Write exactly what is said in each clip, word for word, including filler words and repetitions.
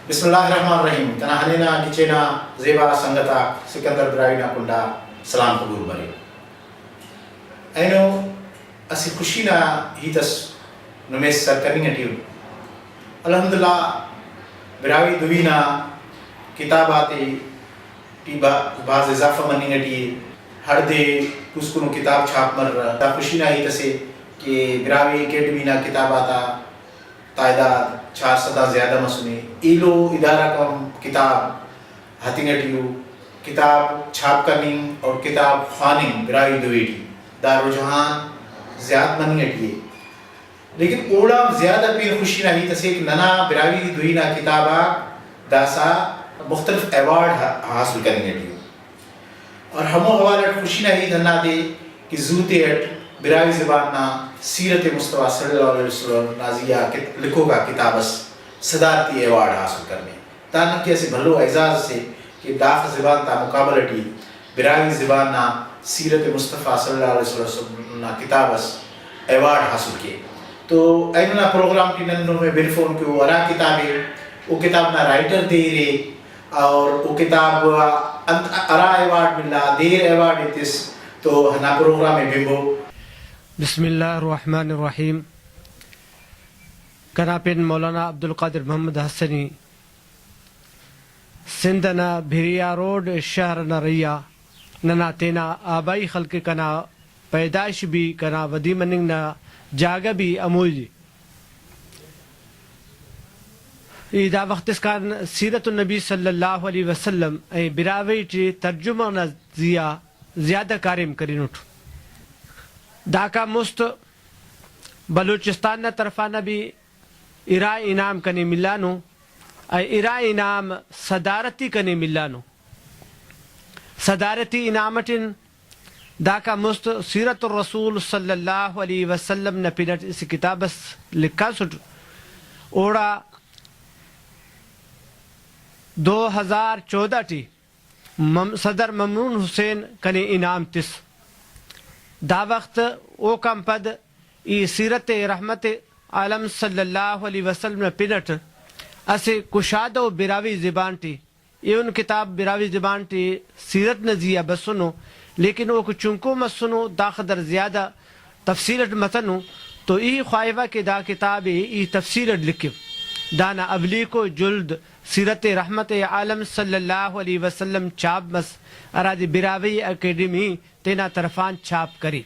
بسم اللہ الرحمن الرحیم۔ کنا ہنینا گچین آ زیبا سنگت آک، سکندر براہوئی نا کنڈا سلام قبول مرے۔ اینو اسہ خوشی نا ہیت اس نمے سر کننگ ٹی اُن۔ الحمدللہ، براہوئی دوئی نا کتاب آتے ٹی با-، بھاز اضافہ مننگ ٹی ءِ۔ ہڑدے پوسکنو کتاب چھاپ مریرہ۔ دا خوشی نا ہیت اسے کہ براہوئی اکیڈمی نا کتاب آتا تعداد چار سد آن زیادہ مسنے۔ ایلو ادارہ غاک ہم کتاب ہتنگ ٹی ءُ۔ کتاب چھاپ کننگ اور کتاب خواننگ براہوئی دوئی ٹی دا رجحان زیات مننگ ٹی ءِ۔ لیکن اوڑان زیادہ پین خوشی نا ہیت اسے کہ ننا براہوئی دوئی نا کتاب آک داسہ مختلف ایوارڈ ح-، حاصل کننگ ٹی ءُ۔ اور ہمو حوالہ اٹ خوشی نا ہیت ہندادے کہ زوتے اٹ براہوئی زبان نا سیرت مصطفیٰ صلی اللہ علیہ وسلم نا زیہا کت-، لکھوکا کتاب اس صدارتی ایوارڈ حاصل کرنے۔ دانا کہ اسہ بھلو اعزاز اسے کہ داخہ زبان تا مقابلہ ٹی براہوئی زبان نا سیرت مصطفیٰ صلی اللہ علیہ وسلم نا کتاب اس ایوارڈ حاصل کے۔ تو اینو نا پروگرام ٹی نن نمے بنفون کہ او ہرا کتاب ءِ، او کتاب نا رائٹر دیر ءِ، اور او کتاب انت ہرا ایوارڈ ملا، دیر ایوارڈ ءِ تس، تو ہندا پروگرام ءِ بنبو۔ بسم اللہ الرحمن الرحیم۔ کنا پن مولانا عبدالقادر محمد حسنی، سندھ ئنا بھریا روڈ شہر ئنا رہی آ۔ ننا تینا آبائی خلق، کنا پیدائش بھی، کنا ودی مننگ نا جاگہ بھی ہموئی ءِ۔ ای دا وخت اسکان سیرت النبی صلی اللہ علیہ وسلم ءِ براہوئی ٹی ترجمہ نا زیہا زیادہ کاریم کرینٹ۔ داکان مست بلوچستان نا طرفانا بھی ارا انعام کنے ملانو، ارا انعام صدارتی کنے ملانو۔ صدارتی انعام اٹن داکان مست سیرت الرسول صلی اللہ علیہ وسلم نا پن اٹ اسہ کتاب اس لکھاسٹ، اوڑا دو ہزار چودہ ٹی مم-، صدر ممنون حسین کنے انعام تس۔ دا وخت اوکان پد ای سیرت رحمت عالم صلی اللہ علیہ وسلم نا پن اٹ اسہ کشادہ و براہوئی زبان ٹی ایہن کتاب براہوئی زبان ٹی سیرت نا زیہا بسنو، لیکن اوکو چنکو مسنو، داخہ در زیادہ تفصیل اٹ متنو، تو ای خواہوہ کہ دا کتاب ءِ ای تفصیل اٹ لکھو۔ دانا اولیکو جلد سیرت رحمت عالم صلی اللہ علیہ وسلم چھاپ مس، ہرادے براہوئی اکیڈمی تینا طرفان چھاپ کرے۔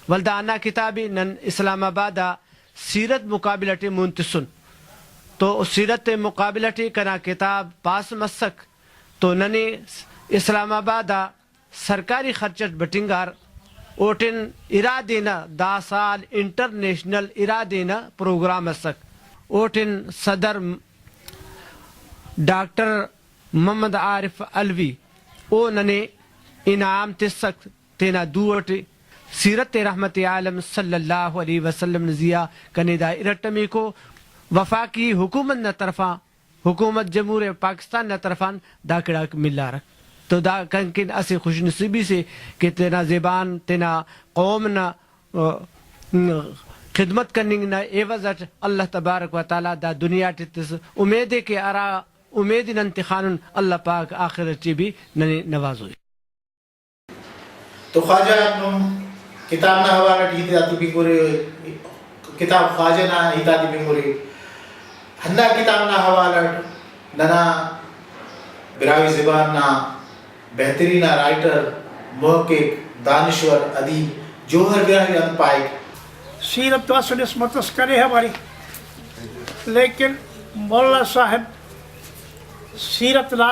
ولدا ہندا کتاب ءِ نن اسلام آباد آ سیرت مقابلہ ٹی مون تسن۔ تو سیرت مقابلہ ٹی کنا کتاب پاس مسک، تو ننے اسلام آباد آ سرکاری خرچ اٹ بٹنگار۔ اوٹن ارا دے نا دا سال انٹرنیشنل ارا دے نا پروگرام اسک۔ اوٹن صدر ڈاکٹر محمد عارف علوی او ننے انعام تسک۔ تینا دو اٹ سیرت رحمت عالم صلی اللہ علیہ وسلم نا زیہا کنے دا ارٹمیکو۔ وفاقی حکومت نا طرفا، حکومت جمہوریہ پاکستان نا طرفان دا کڑاک ملارہ۔ تو دا کنکن اسہ خوش نصیبی سے کہ تینا زبان، تینا قوم نا، آ، خدمت کننگ نا عوض اٹ اللہ تبارک و تعالیٰ دا دنیا ٹی تس۔ امید ءِ کہ ہرا امید نن تخانن، اللہ پاک آخرت ٹی بھی ننے نوازوئی۔ تو خواجہ آک نم کتاب نا حوالہ ٹی ہیت آتے بنگورے، کتاب خواجہ نا ہیت آتے بنگورے۔ ہندا کتاب نا حوالہ اٹ ننا براہوئی زبان نا بہترین آ رائٹر، محقق، دانشور، ادیب جوہر براہوئی انت پائک؟ سیرت تو اسل نسبت اس کرے ہم ارے، لیکن مولانا صاحب سیرت نا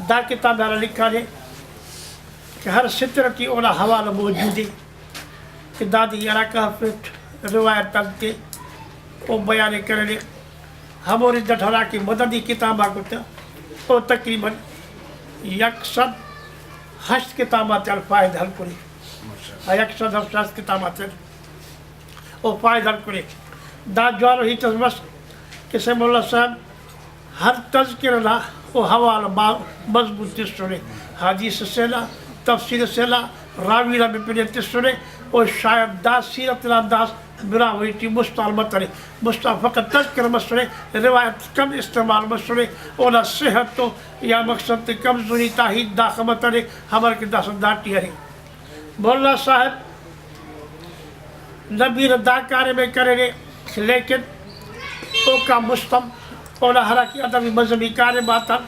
دا کتاب ہرا لکھانے کہ ہر سطر ٹی اونا حوالہ موجود ءِ کہ دادے ہرا کہفٹ روایت آتے او بیان ءِ کرینے۔ ہمو رد اٹ ہراکہ مددی کتاب آک اتہ، او تقریباً یک سد ہشت کتاب آتیان فائدہ ہلکنے۔ ہا، یک سد ہشت کتاب آتیان او فائدہ ہلکنے۔ دا جوانو ہیت اس مس کہ سیف اللہ صاحب ہر تذکرہ نا او حوالہ با-، مضبوط تسنے، حدیث سے نا، تفسیر سے نا، راوی نا بھی پنی تسنے، او شاید دا سیرت نا انداز براہوئی ٹی مست آن متنے، مست آن فقط تذکرہ مسنے، روایت کم استعمال مسنے، اونا صحت تو یا مقصد تے کمزوری تا ہیت داخہ متنے، ہمر کہ داسہ داٹی ارے۔ مولا صاحب نہ بیرہ دا کاریم ءِ کرینے، لیکن اوکان مست ہم اونا ہراکہ ادبی مذہبی کاریم آتان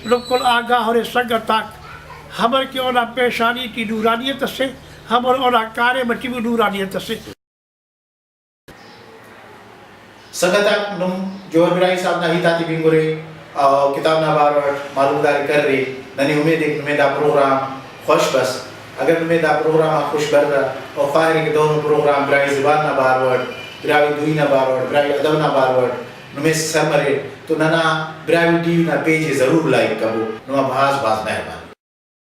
بالکل آگاہ ارے۔ سنگت آک، ہمر کہ اونا پیشانی ٹی نورانیت اسے، ہمر اونا کاریم ٹی بھی نورانیت اسے۔ سنگت آک، نم جوہر براہوئی صاحب نا ہیت آتے بنگرے، او کتاب نا بارو اٹ معلومداری کرے۔ ننے امید ءِ کہ نمے دا پروگرام خوش بس۔ اگر نمے دا پروگرام آک خوش برہ، او خواہرے کہ دہنو پروگرام براہوئی زبان نا بارو اٹ، براہوئی دوئی نا بارو اٹ، براہوئی ادب نا بارو اٹ نمے سر مریر، تو ننا براہوئی ٹی وی نا پیج ءِ ضرور لائک کبو۔ نما بھاز بھاز مہربانی۔